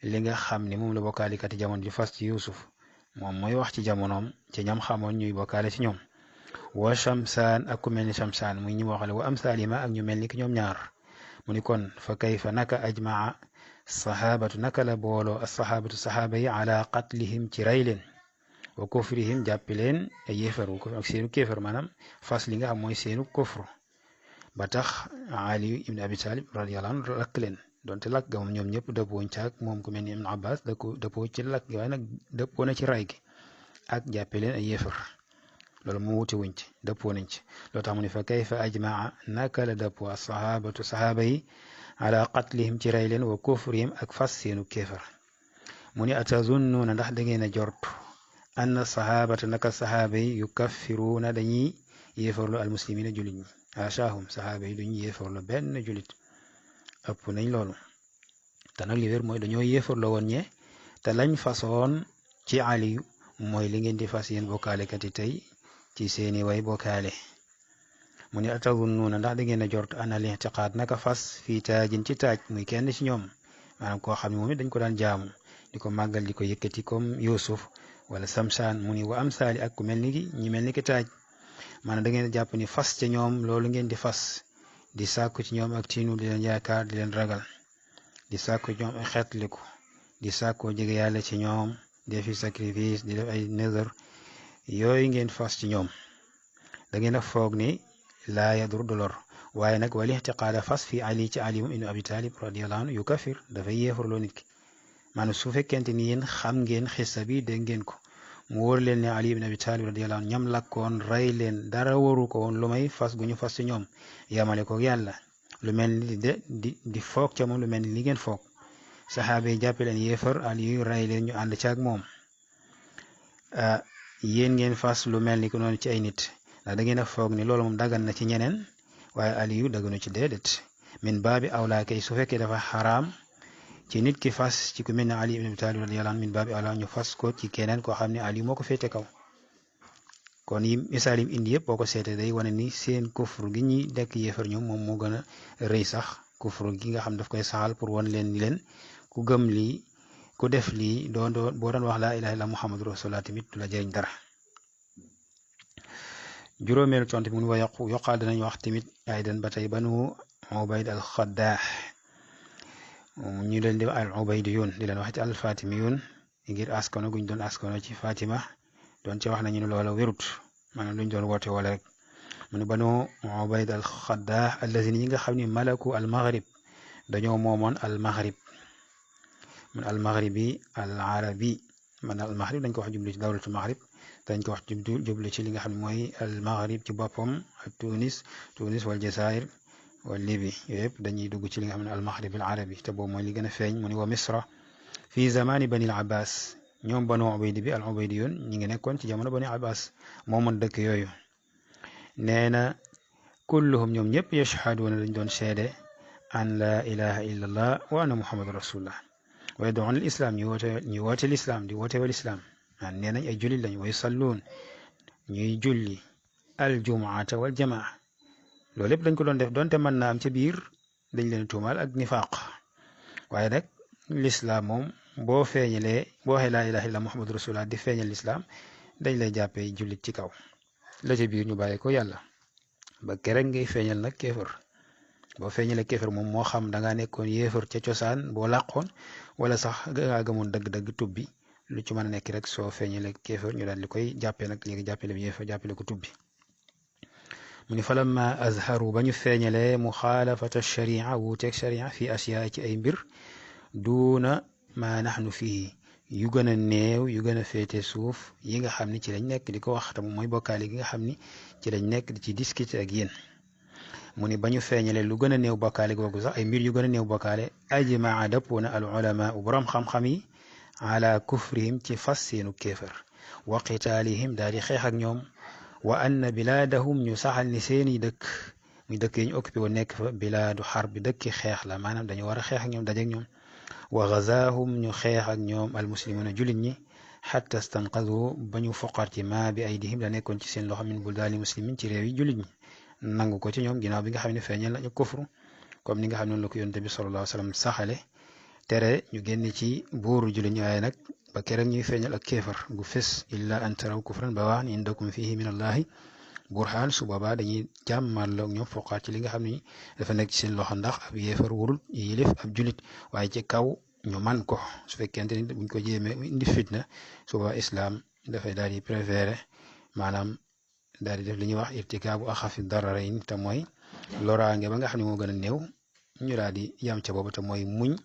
li nga xam ni moom la bokkaalikati jamono ju fas ci yusuf moom mooy wax ci jamonoom ci ñam xamoon ñuy bokkaale ci ñoom wa shamsaan ak ku mel ni shamsaan muy ñu waxale wa amsalima ak ñu mel ni ki ñoom ñaar mu ni kon fa kayfa naka ajmaa sahabatu naka la booloo assahabatu sahaaba yi ala qatlihim ci rey leen wa kufrihim jàppi leen ay yéefar ak seenu kéefar maanaam fas li nga xam mooy seenu kufru ba tax ali ibn abi talib radiyallahu anhu lakk leen donte lakk ga moom ñoom ñëpp dëppooñ ci ak moom ku mel ni ibn abbas dëppoo ci lakk gi waaye nag dëppoo na ci ray gi ak jàppi leen ay yéefar loolu mu wuti wuñ ci dëppoo nañ ci loo tax mu ne fa kayfa ajmaa naka la dëppoo assahabatu sahaaba yi ala qatlihim ci rey leen wa kufrihim ak fas seenu kéefar mu ne atazunnuuna ndax da ngeen a jort anna sahabata naka sahaaba yi yukaffiruuna dañuy yéefarlu almuslimina julit ñi achaahum sahaaba yi duñu yéefarlu benn julit ëpp nañ loolu te nag li wér mooy dañoo yéefarloo woon ñe te lañ fasoon ci aliyu mooy li ngeen di fas yéen bokkaalekat yi tey ci seeni way bokkaale mu ne atazunnuuna ndax da ngeen a jort ana al i'tiqaad naka fas fii taajin ci taaj muy kenn ci ñoom maanaam koo xam ne moom it dañ ko daan jaamu di ko màggal di ko yëkkati comme yusuf wala samsaan mu ni wa amsaali ak ku mel ni ki ñi mel ni ki taaj maanaam da ngeen jàpp ni fas ca ñoom loolu ngeen di fas di sàkku ci ñoom ak tiinu di leen yaakaar di leen ragal di sàkku ci ñoom ay xeetliku di sàkkoo jege yàlla ci ñoom defi sacrifice di def ay nëzër yooyu ngeen fas ci ñoom da ngeen a foog ni laa yadur du lor waaye nag wal ixtiqaada fas fi ali ci ali ibnu abi talib radiyallahu anhu yukafir dafay yéefarloo nit ki maanaam su fekkente ni yéen xam ngeen xissa bi dégg ngeen ko mu wóor leen ne ali ibnu abi talib radiyallahu anhu ñam lakkoon rey leen dara waru ko woon lu may fas gu ñu fas ci ñoom yamale ko yàlla lu mel ni di foog ca moom lu mel ni li ngeen foog saxaaba yi jàppe leen yéefar ali rey leen ñu ànd ci ak moom yéen ngeen fas lu mel ni ko noonu ci ay nit ndax da ngeen a foog ni loolu moom dagan na ci ñeneen waaye aliyu daganu ci déedéet min baabi awlaa kay su fekkee dafa xaraam ci nit ki fas ci ku mel ne ali ibn abi talib radiyallahu anhu min baabi awlaa ñu fas ko ci keneen koo xam ne aliyu moo ko féete kaw kon yi misaal yi indi yëpp boo ko seetee day wane ni seen kufru gi ñuy dekk yéefar ñoom moom moo gën a rëy sax kufru gi nga xam daf koy saxal pour wan leen ni leen ku gëm lii ku def lii boo doon wax laa ilaha illa muhammadu rasulullah tamit du la jëriñ dara juróomeelu tontu bi mu wa yoqaal danañ wax tamit aydan ba tey banu ubayd al xaddaax ñu leen di al ubaydiyun di leen wax ci al fatimiyun ngir askano guñ doon askano ci fatima doon ci wax nañu ne loola wérut maanaam luñ doon woote wala rek mu ne banu ubayd al xaddaax allazina ñi nga xam ne malaku al maghrib dañoo moomoon al maghrib mun al maghribi al arabi man al maghrib dañ ko wax jublu ci dawlatu maghrib dañ ko wax jublu ci li nga xam ne mooy al maghrib ci boppam ak Tunis wal Jazair wal Libi yooyu yëpp dañuy dugg ci li nga xam ne al maghrib al arabi te boobu mooy li gën a feeñ mu ni wa misra fi zamani bani al abbas ñoom banu ubaydi bi al ubaydi yoon ñi ngi nekkoon ci jamono bani abbas moomoon dëkk yooyu nee na kulluhum ñoom ñëpp yashhaduuna dañ doon seede an la ilaha illa allah wa anna muhammadu rasulullah wa yad'uuna al islam ñu woote l'islam di woote wal islam nee nañ ay jullit lañ way salluun ñuy julli al jumuata wal jamaa loolu lépp dañ ko doon def donte mën naa am ca biir dañ leen tuumaal ak nifaaq waaye nag l'islam moom boo feeñalee boo waxee laa ilaha illa muhammadu rasulullah di feeñal l'islam dañ lay jàppee jullit ci kaw la ca biir ñu bàyyi ko yàlla ba kerek ngay feeñal nag kéefër boo feeñalee kéefër moom moo xam da ngaa nekkoon yéefër ca cosaan boo làqoon wala sax ngaa gëmoon dëgg-dëgg tubbi lu ci mën a nekk rek soo feeñalee kéefër ñu daal di koy jàppee nag léegi jàppale bi yéefër jàppale ko tubbi mu ni falamma azharu ba ñu feeñalee muxaalafata sharia wuuteeg sharia fii asiyaa ci ay mbir duuna ma naxnu fii yu gën a néew yu gën a féete suuf yi nga xam ni ci lañ nekk di ko wax te mooy bokkaale gi nga xam ni ci lañ nekk di ci discuter ak yéen mu ni ba ñu feeñalee lu gën a néew bokkaale googu sax ay mbir yu gën a néew bokkaale ajmaa dëppoo na al ulama u boroom xam-xam yi ala kufrihim ci fas seenu kéefër wa qitaalihim daal di xeex ak ñoom wa anna bilaadahum ñu saxal ni seeni dëkk muy dëkk yi ñu occupé woon nekk fa bilaadu xar bi dëkki xeex la maanaam dañu war a xeex ak ñoom dajeek ñoom wa gazaahum ñu xeex ak ñoom almuslimuuna jullit ñi xatta stanqadu ba ñu foqar ci ma bi aydihim la nekkoon ci seen loxo min buldaani muslimin ci réew yi jullit ñi nangu ko ci ñoom ginnaaw bi nga xam ne feeñal nañu kufru comme ni nga xam ne la ko yonent bi sallallahu alayhi wa sallam saxale tere ñu génn ci buuru jullit ñi waaye nag ba keroog ñuy feeñal ak kéefar gu fes illa an taraw kufran ba wax ni indakum fihi min allahi burhaan su boobaa dañuy jàmmarloog ñoom foqaat ci li nga xam ne dafa nekk ci seen loxo ndax ab yéefar wurul yilif ab julit waaye ci kaw ñu man ko su fekkente ni buñ ko jéemee indi fitna su boobaa islam dafay daal di préféré maanaam daal di def li ñuy wax irtikaabu axafi dararayn te mooy loraange ba nga xam ne moo gën a néew ñu daal di yam ca boobu te mooy muñ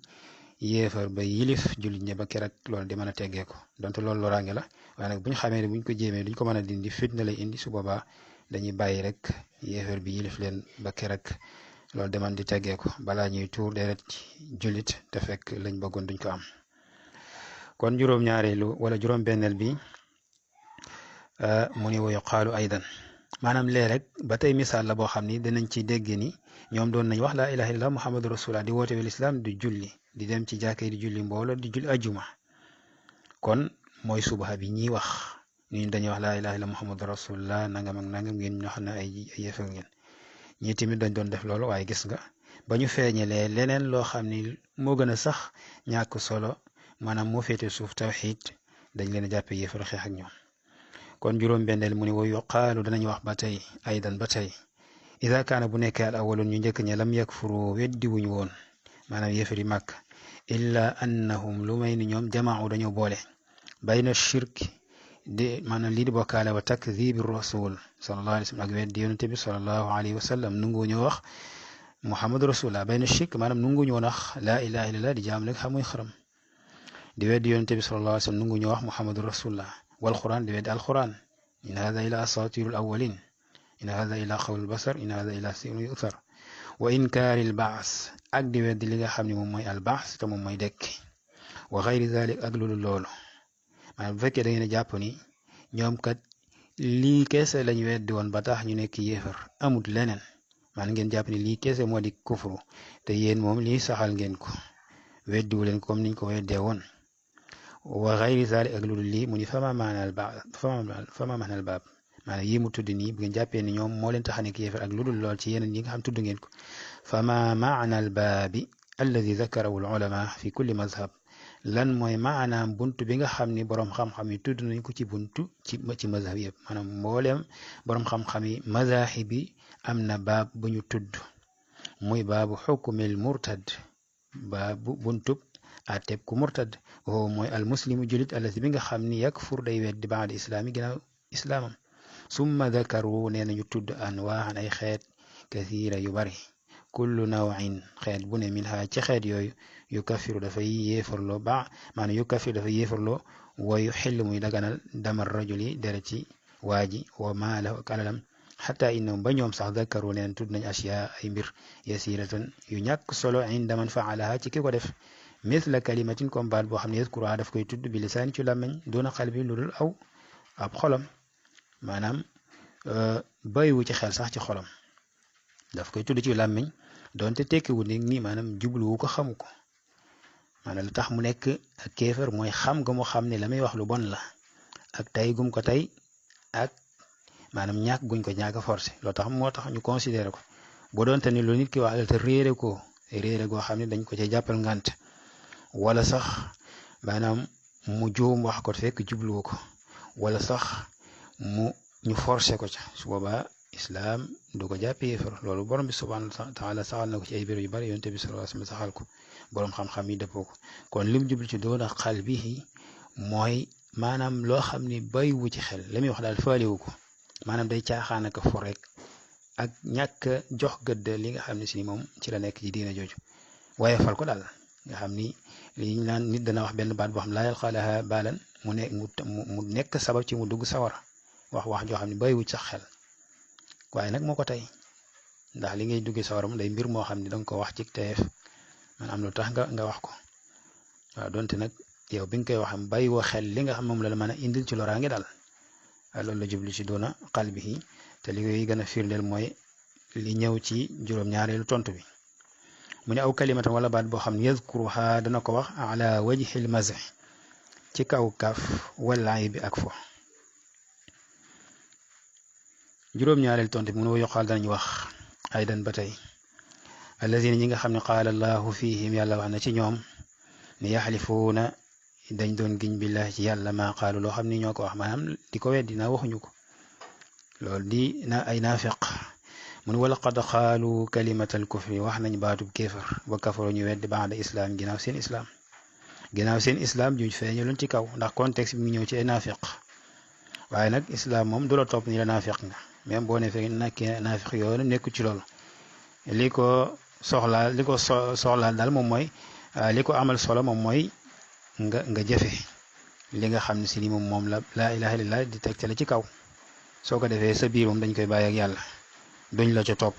yéefar ba yilif jullit ñi ba keroog loolu di mën a teggee ko donte loolu loraange la waaye nag buñ xamee ne buñ ko jéemee duñ ko mën a dindi fitna lay indi su boobaa dañuy bàyyi rek yéefar bi yilif leen ba keroog loolu deman di teggee ko balaa ñuy tuur deret jullit te fekk lañ bëggoon duñ ko am kon juróom-ñaareelu wala juróom-benneel bi mu ni wa yuqaalu aydan maanaam lee rek ba tey misaal la boo xam ni dinañ ci dégg ni ñoom doon nañ wax laa ilaha illallah muhammadu rasulullah di woote wel islam di julli di dem ci jàkka yi di julli mbooloo di julli ajjuma kon mooy subaha bi ñiy wax ni dañuy wax laa ilaha illallah muhammadu rasulullah nangam ak nangam ngeen ñoo xam ne ay yëfa ngeen ñii tamit dañ doon def loolu waaye gis nga ba ñu feeñalee leneen loo xam ni moo gën a sax ñàkk solo maanaam moo féete suuf tawxiid dañ leen a jàppe yéefar xeex ak ñoom kon juróom-benneel mu ni wa yuqaalu danañ wax ba tey aydan ba tey ida kaana bu nekkee al awaloon ñu njëkk ña lam yakfuru weddi wuñ woon maanaam yéefari màkk illa annahum lu may ni ñoom jamaau dañoo boole bayna shirk di maanaam lii di bokkaale wa takdibi rasul sallallahu alayhi wa sallam ak weddi yonente bi sallallahu alayhi wa sallam nungu ñu wax muhammadu rasulullah bayna shirk maanaam nungu ñu wax laa ilaha illallah di jaam rek xamuy xaram di weddi yonente bi sallallahu alayhi wa sallam nungu ñu wax muhammadu rasulullah wal quran di weddi alquran in hada ila asatirul awalin in hada ila qawlul basar in hada ila sirun yuthar wa inkaaril baas ak di weddi li nga xam ne moom mooy al baas te moom mooy dekki wa xayri dalik ak loolu loolu maanaam bu fekkee da ngeen a jàpp ni ñoom kat lii keese lañ weddi woon ba tax ñu nekk yéefar amut leneen maanaam ngeen jàpp ni lii keese moo di kufru te yéen moom lii saxal ngeen ko weddiwu leen comme niñ ko weddee woon wa xayri dalik ak loolu lii mu ni fama maanal baab maanaam yi mu tudd nii bu ngeen jàppee ni ñoom moo leen tax a nekk yéefar ak lu dul lool ci yeneen yi nga xam tudd ngeen ko fama maana al baabi alladi dakarahu al ulama fi kulli mazhab lan mooy maanaam buntu bi nga xam ni boroom xam-xam yi tudd nañ ko ci buntu ci mazhab yëpp maanaam mbooleem boroom xam-xam yi mazahib yi am na baab bu ñu tudd muy baabu xukumil murtad baabu buntub ateb ku murtad woo mooy al muslimu julit alladi bi nga xam ni yakfur day weddi baada islaami ginnaaw islaamam summa dakaru nee nañu tudd anwaaxan ay xeet kathira yu bari kullu nawin xeet bu ne minha ci xeet yooyu yu kafiru dafay yéefarloo maanaam yu kafiru dafay yéefarloo wa yuxillu muy daganal damar rajuli deret ci waa ji wa maalahu ak alalam xataa innahum ba ñoom sax dakaru neen tudd nañ asiya ay mbir yasiratan yu ñàkk solo inda man faalaha ci ki ko def mithla kalimatin comme baat boo xam ne yadkuruha daf koy tudd bi lisaani ci làmmeñ doona qalbi lu dul aw ab xolam maanaam bàyyiwu ci xel sax ci xolam daf koy tudd ci làmmeñ doonte tekkiwu ni nii maanaam jubluwu ko xamu ko maanaam lu tax mu nekk ak kéefër mooy xam nga mu xam ne la muy wax lu bon la ak tey gum ko tey ak maanaam ñàkk guñ ko ñàkk a forcé loo tax moo tax ñu considéré ko boo doonte ni lu nit ki wax te réere ko réere goo xam ne dañ ko ci jàppal ngànt wala sax maanaam mu juum wax ko fekk jubluwu ko wala sax ñu forcé ko ca su boobaa islaam du ko jàpp yéefar loolu borom bi subhanahu wa taala saxal na ko ci ay bér yu bari yonent bi sallallahu alayhi wa sallam saxal ko borom xam-xam yi dëppoo ko kon lim jublu ci doona xal bi mooy maanaam loo xam ni bàyyiwu ci xel la muy wax daal faalewu ko maanaam day caaxaan ak fo rek ak ñàkk jox gëdd li nga xam ne si moom ci la nekk ci diina jooju waaye fal ko daal nga xam ni li ñu naan nit dana wax benn baat boo xam laa yalqaa lahaa baalan mu nekk sabab ci mu dugg sawara wax joo xam ne bàyyiwu ci sax xel waaye nag moo ko tey ndax li ngay duggee sawara moom day mbir moo xam ne danga ko wax ci teef man am lu tax nga wax ko waaw donte nag yow bi nga koy wax bàyyiwoo xel li nga xam moom la mën a indil ci loraange daal loolu la jublu ci doona qalbihi te li koy gën a firndeel mooy li ñëw ci juróom-ñaareelu tontu bi mu ne aw kalimatan wala baat boo xam ne yadkuruha dana ko wax ala wajhil mazh ci kaw kaf wala bi ak fo juróom-ñaareelu tontu bi mu ne yoqaal danañ wax aydan ba tey allazina ñi nga xam ne qaala allahu fihim yàlla wax na ci ñoom ne yaxlifuuna dañ doon giñ billahi ci yàlla maa qaalu loo xam ni ñoo ko wax maanaam di ko weddi naa waxuñu ko loolu di na ay naafiq mun wala qad qaalu kalimatal kufri wax nañ baatub kéefar wa kafaru ñu weddi baada islaam ginnaaw seen islaam juñ feeñaloon ci kaw ndax contexte bi mu ñëw ci ay naafiq waaye nag islaam moom du la topp ni la naafiq nga même boo ne fekk nekkee naafiq yoonu nekku ci loolu li ko soxlaal daal moom mooy li ko amal solo moom mooy nga jëfe li nga xam ne si ni moom la laa ilaha illallah di tegtale ci kaw soo ko defee sa biir moom dañ koy bàyyi ak yàlla duñ la ca topp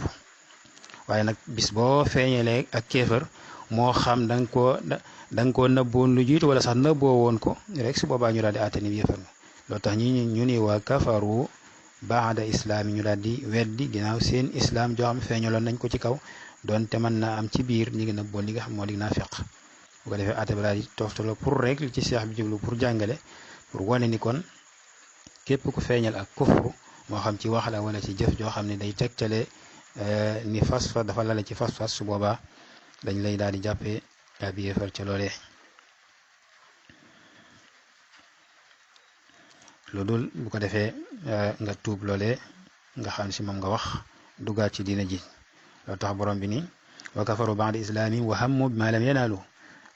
waaye nag bis boo feeñalee ak kéefër moo xam da nga koo nëbboon lu jiitu wala sax nëbboo woon ko rek su boobaa ñu daal di àtte ni yéefar nga loolu tax ñu ni waa kafaru baada islaam yi ñu daal di weddi ginnaaw seen islaam joo xam feeñaloon nañ ko ci kaw doonte mën naa am ci biir ñi ngi nëbboon li nga xam moo di naafiq bu ko defee àtte bi daal di toftaloo pour rek li ci seex bi jublu pour jàngale pour wane ni kon képp ku feeñal ak kufru moo xam ci wax la wala ci jëf joo xam ne day tegtale ni fas dafa lale ci fas su boobaa dañ lay daal di jàppee ab yéefar ca loolee lu dul bu ko defee nga tuub loolee nga xam si moom nga wax duggaat ci diina ji loolu tax borom bi ni wa kafaru ba'da islaamihim wa hammu bimaa lam yanaalu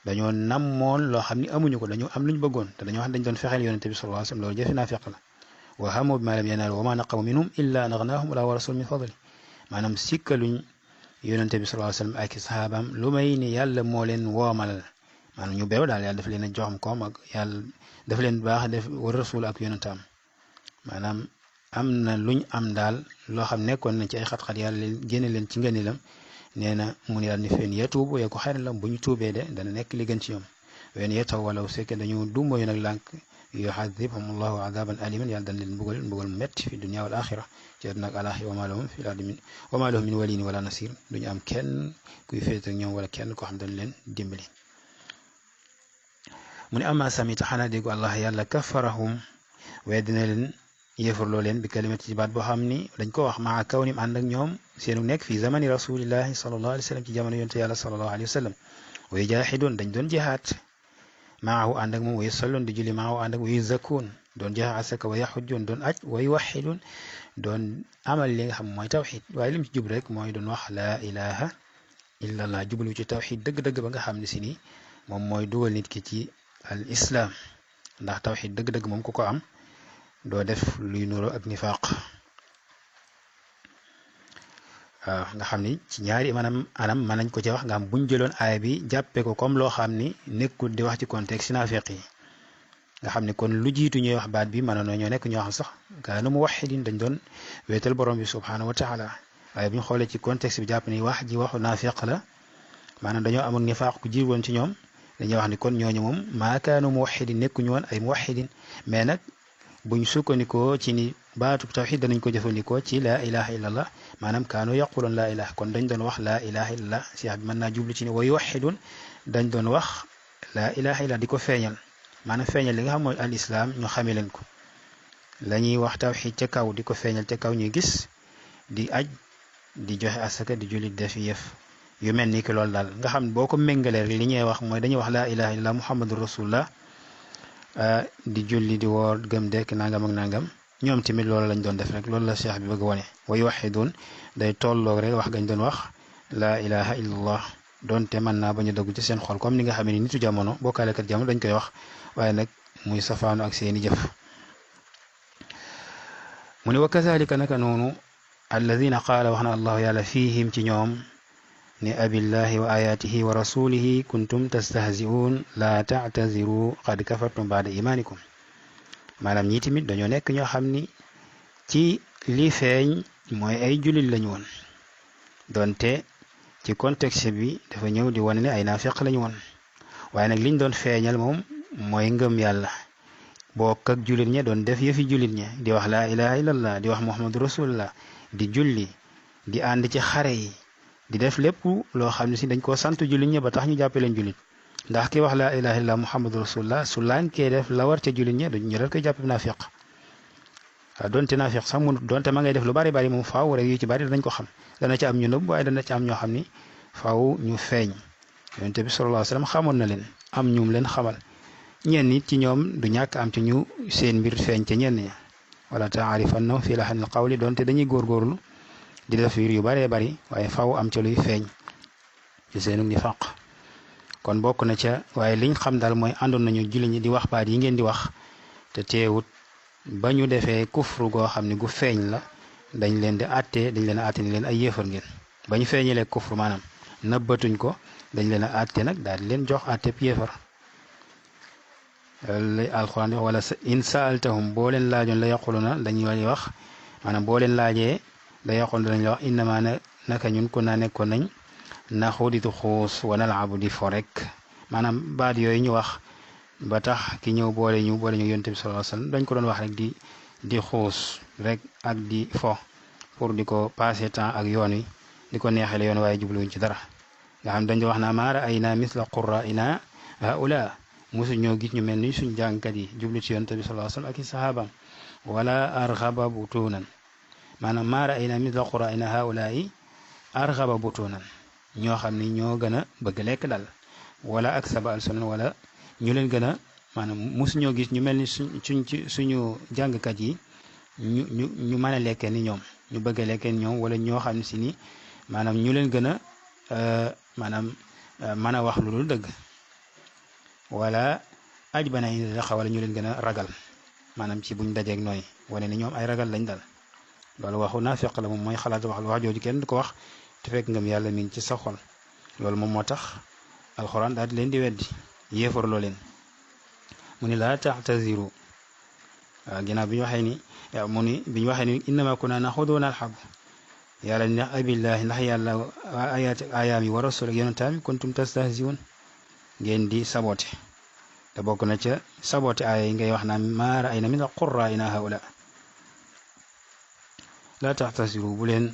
dañoo namoon loo xam ni amuñu ko dañoo am luñ bëggoon te dañoo xam dañ doon fexeel yonente bi sallallahu alayhi wasallam loolu jëfe naafiq la wa hammu bimaa lam yanaalu wa maa naqamu minhum illaa an agnaahum Allaahu wa rasuuluhu min fadli maanaam sikkaluñ yonente bi sallallahu alayhi wasallam ak sahabaam lu may ni yàlla moo leen woomal maanaam ñu beew daal yàlla daf leen a joxam koom ak yàlla daf leen baax def wa rasul ak yonentaam maanaam am na luñ am daal loo xam nekkoon na ci ay xat-xat yàlla leen génne leen ci ngëneelam nee na mu ne daal ni fen yatuubu yee ko xayran lahum bu ñu tuubee de dana nekk li gën ci ñoom wen yatawallaw fekkee dañu dummoyu nag lànk yu'adhibhum Allahu adaban aliman yàlla dana leen mbugal mu metti fi dunya wal axira ci àddina ak alaaxira wa maa lahum min waliyin wala nasir duñu am kenn kuy féet ak ñoom wala kenn koo xam dañ leen dimbali mu ne amma samita xanaa déggu allah yàlla kafarahum waaye dina leen yéefarloo leen bi kalimati ci baat boo xam ni dañ ko wax maa kaw nim ànd ak ñoom seenu nekk fi zamani rasulillahi sallallahu alayhi wa sallam ci jamono yonte yàlla sallallahu alayhi wa sallam way jaaxidoon dañ doon jihaat maahu ànd ak moom way salloon di julli maahu ànd ak way zakkoon doon joxe asaka way yaxujjoon doon aj way waxidoon doon amal li nga xam mooy tawxid waaye lim ci jub rek mooy doon wax laa ilaha illallah jublu ci tawxid dëgg-dëgg ba nga xam ne si ni moom mooy dugal nit ki ci al islam ndax tawxid dëgg-dëgg moom ku ko am doo def luy nuro ak nifaaq waaw nga xam ni ci ñaari anam mën nañ ko ci wax nga xam buñ jëloon aaya bi jàppee ko comme loo xam ni nekkul di wax ci contexte naafiq yi nga xam ne kon lu jiitu ñuy wax baat bi mën na ñoo nekk ñoo xam sax kaanu muwahhidin dañ doon wéetal borom bi subhanahu wa taala waaye bu ñu xoolee ci contexte bi jàpp ni wax ji waxu naafiq la maanaam dañoo amoon nifaaq ku jiir woon ci ñoom dañuy wax ni kon ñooñu moom maa kaanu muwahhidin nekkuñu woon ay muwahhidin mais nag buñ sukkandikoo ci ni baatu tawxid danañ ko jëfandikoo ci laa ilaha illallah maanaam kaanu yaquloon laa ilaha kon dañ doon wax laa ilaha illallah cheikh bi mën naa jublu ci ni wa yuwahhidun dañ doon wax laa ilaha illallah di ko feeñal maanaam feeñal li nga xam mooy al islam ñu xame leen ko la ñuy wax tawxid ca kaw di ko feeñal ca kaw ñuy gis di aj di joxe asaka di jullit def yëf yu mel ni ki loolu daal nga xam boo ko méngalee li ñuy wax mooy dañuy wax laa ilaha illallah muhammadu rasulullah di julli di woor gëm dekk nangam ak nangam ñoom tamit loolu lañ doon def rek loolu la cheikh bi bëgg wone wa yuwahhidun day tolloog rek wax gañ doon wax laa ilaha illallah donte mën naa bañ a dogg ci seen xol comme ni nga xam ne nitu jamono bokkaalekat jamono dañ koy wax waaye nag muy safaanu ak seeni jëf mu ne wa kazalika naka noonu alladina qaala wax na allahu yàlla fiihim ci ñoom ne abillahi wa ayatihi wa rasulihi kuntum tastahzi'un la ta'taziru qad kafartum ba'da imanikum maanaam ñi tamit dañoo nekk ñoo xam ni ci li feeñ mooy ay jullit lañu woon donte ci contexte bi dafa ñëw di wane ne ay naafiq lañu woon waaye nag liñ doon feeñal moom mooy ngëm yàlla bokk ak jullit ña doon def yëfi jullit ña di wax laa ilaha illallah di wax muhammadu rasulullah di julli di ànd ci xare yi di def lépp loo xam ne si dañ koo sant jullit ña ba tax ñu jàppe leen jullit ndax ki wax laa ilaha illallah muhammadu rasulullah su laankee def la war ca jullit ña ñu dal koy jàppe naafiq waaw donte naafiq sax mu donte ma ngay def lu bari bari moom faaw rek yu ci bari danañ ko xam dana ci am ñu nëbb waaye dana ci am ñoo xam ni faaw ñu feeñ yonent bi sallallahu alayhi wasallam xamoon na leen am ñum leen xamal ñenn nit ci ñoom du ñàkk am ci ñu seen mbir feeñ ca ñenn ña wala taarifannahum fi lahanil qawli donte dañuy góorgóorlu di def yu baree bari waaye faaw am ca luy feeñ ci seenu nifaq kon bokk na ca waaye liñ xam daal mooy àndoon nañu julli ñi di wax baat yi ngeen di wax te teewut ba ñu defee kufru goo xam ne gu feeñ la dañ leen di àtte dañ leen a àtte ni leen ay yéefar ngeen ba ñu feeñalee kufru maanaam nëbbatuñ ko dañ leen a àtte nag daal di leen jox àtte yéefar lay alxuraan di wax wala in saaltahum boo leen laajoon la yaquluna dañuy wax maanaam boo leen laajee la yaquluna dañ la wax innama naka ñun ku naa nekkoon nañ naxuditu xuus wa nalaabu di fo rek maanaam baat yooyu ñu wax ba tax ki ñëw boole ñu yonent bi sallallahu alayhi wasallam dañ ko doon wax rek di xuus rek ak di fo pour di ko passer temps ak yoon wi di ko neexale yoon waaye jubluwuñ ci dara nga xam dañ wax naa maara ay na misla qurra'ina haula mosu ñoo gis ñu mel ni suñ jàngkat yi jublu ci yonent bi sallallahu alayhi wasallam ak i sahabaam wala arxaba butunan maanaam maara ay na misla qurra'ina haula yi arxaba butunan ñoo xam ni ñoo gën a bëgg lekk dal wala ak saba al sunan wala ñu leen gën a maanaam mosu ñoo gis ñu mel ni suñu jàngkat yi ñu mën a lekkee ni ñoom ñu bëgg a lekkee ni ñoom wala ñoo xam ne si ni maanaam ñu leen gën a maanaam mën a wax lu dul dëgg wala aj bana yi daxa wala ñu leen gën a ragal maanaam ci buñ dajeeg nooy wane ni ñoom ay ragal lañ dal loolu waxu naafiq la moom mooy xalaat wax jooju kenn du ko wax te fekk ngëm yàlla mi ngi ci sa xol loolu moom moo tax alxuraan daal di leen di weddi yéefarloo leen mu ni laa taxtaziru waaw ginnaaw bi ñu waxee ni mu ni bi ñu waxee ni innama kunna naxuudu wa nal'abu yàlla ni abillahi ndax yàlla ayaam yi wa rasul ak yonentaam kuntum tastahziun ngeen di sabote te bokk na ca sabote aaya yi ngay wax naan maa ra'ayna min qurra'ina haula laa taxtaziru bu leen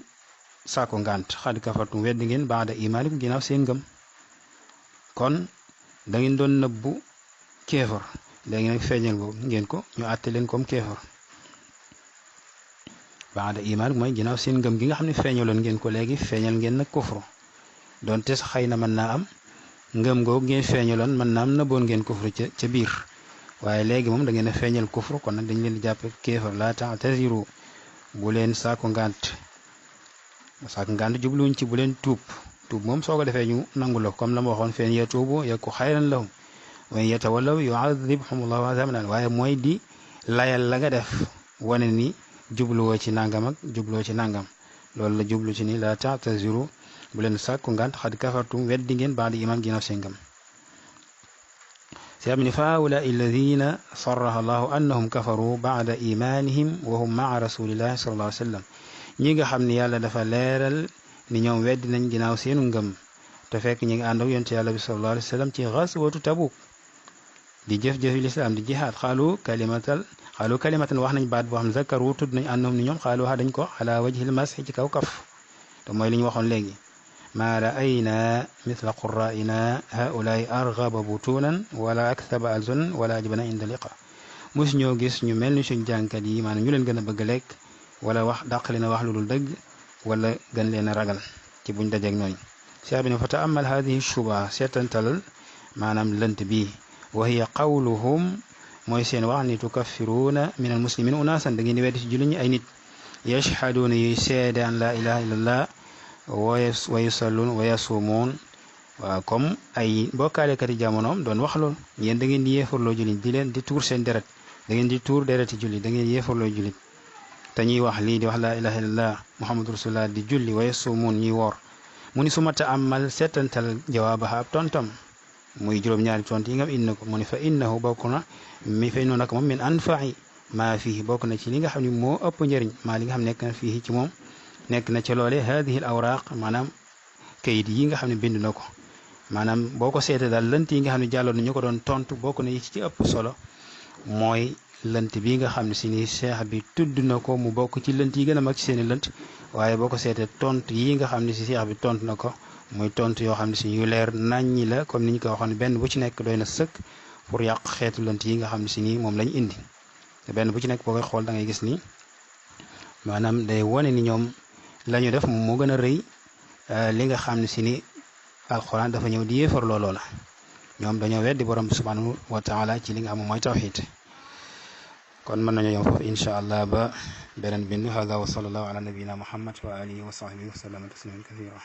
saako ngant xad kafartum weddi ngeen ba'da imaanikum ginnaaw seen ngëm kon da ngeen doon nëbbu kéefar léegi nag feeñal ko ngeen ko ñu àtte leen comme kéefar ba'da imaan mooy ginnaaw seen ngëm gi nga xam ne feeñaloon ngeen ko léegi feeñal ngeen nag kufru donte sax xëy na mën naa am ngëm googu ngeen feeñaloon mën naa am nëbboon ngeen kufru ca biir waaye léegi moom da ngeen a feeñal kufru kon nag dañ leen di jàppe kéefar laa ta'taziru bu leen saako ngant jubluwuñ ci bu leen tuub moom soo ko defee ñu nangu la comme la ma waxoon feen yatuubu yaku xayran lahum wa in yatawallaw yu'adhibhum Allahu 'adhaban waaye mooy di layal la nga def wane ni jubluwoo ci nangam ak jubloo ci nangam loolu la jublu ci ni la ta'taziru bu leen sàkku ngant xad kafartum weddi ngeen ba'da iman ginnaaw seen ngëm سيبني فهؤلاء الذين صرح الله أنهم كفروا بعد إيمانهم وهم مع رسول الله صلى الله عليه وسلم ñi xam ne yàlla dafa leeral ni ñoom weddi nañ ginnaaw seenu ngëm te fekk ñi ngi ànd ak yonent yàlla bi sallallahu alayhi wa sallam ci ghazwatu Tabuk di jëf-jëfi lislaam di jihaad xaalu kalimatan wax nañ baat boo xam ne zakaru tudd nañ annahum ni ñoom xaalu dañ ko ala wajhil masxi ci kaw kaf te mooy li ñu waxoon léegi ma ra'ayna mithla qurra'ina haulaai arghaba butunan wala akthaba alzun wala ajbana inda liqa mus ñoo gis ñu mel ni suñ jànkat yi maanaam ñu leen gën a bëgg lekk wala wax dàq leen a wax lu dul dëgg wala gën leen a ragal ci buñ dajeeg ñooñ cheikh bi ne fa taamal hadihi shuba seetantal maanaam lënt bi wa hiya qawluhum mooy seen wax ni tukaffiruuna min al muslimin unaasan da ngeen di weddi ci jullit ñi ay nit yashhaduuna yuy seede an laa ilaha illallah wa yusalluun wa yasuumuun waaw comme ay bokkaalekati jamonoom doon wax lool yéen da ngeen di yéefarloo jullit di leen di tuur seen deret da ngeen di tuur dereti jullit da ngeen yéefarloo jullit te ñuy wax lii di wax laa ilaha illallah muhammadu rasulullah di julli wa yasuumuun ñuy woor mu ni su ma taamal seetantal jawaabaha ab tontam muy juróom-ñaari tont yi nga indi na ko mu ni fa innahu bokk na fa innahu nag moom min anfa'i maa fii bokk na ci li nga xam ne moo ëpp njëriñ maa li nga xam nekk na fii ci moom nekk na ca loole hadihi al awraq maanaam kayit yi nga xam ne bind na ko maanaam boo ko seetee daal lënt yi nga xam ne jàlloon na ñu ko doon tontu bokk na ci ëpp solo mooy lënt bi nga xam ne si ni cheikh bi tudd na ko mu bokk ci lënt yi gën a mag ci seeni lënt waaye boo ko seetee tontu yi nga xam ne si cheikh bi tontu na ko muy tontu yoo xam ne si yu leer naññi la comme ni ñu ko waxoon benn bu ci nekk doy na sëkk pour yàq xeetu lënt yi nga xam ne si nii moom lañ indi te benn bu ci nekk boo koy xool da ngay gis ni maanaam day wone ni ñoom la ñu def moo gën a rëy li nga xam ne si ni alquran dafa ñëw di yéefar looloo la ñoom dañoo weddi borom bi subhanahu wa taala ci li nga xam mooy tawxiid kon mën nañoo yom foofu incha allah ba beneen bind hada wa sallallahu ala nabiyina muhammad wa alihi wa sahbihi wa sallama tasliman kathira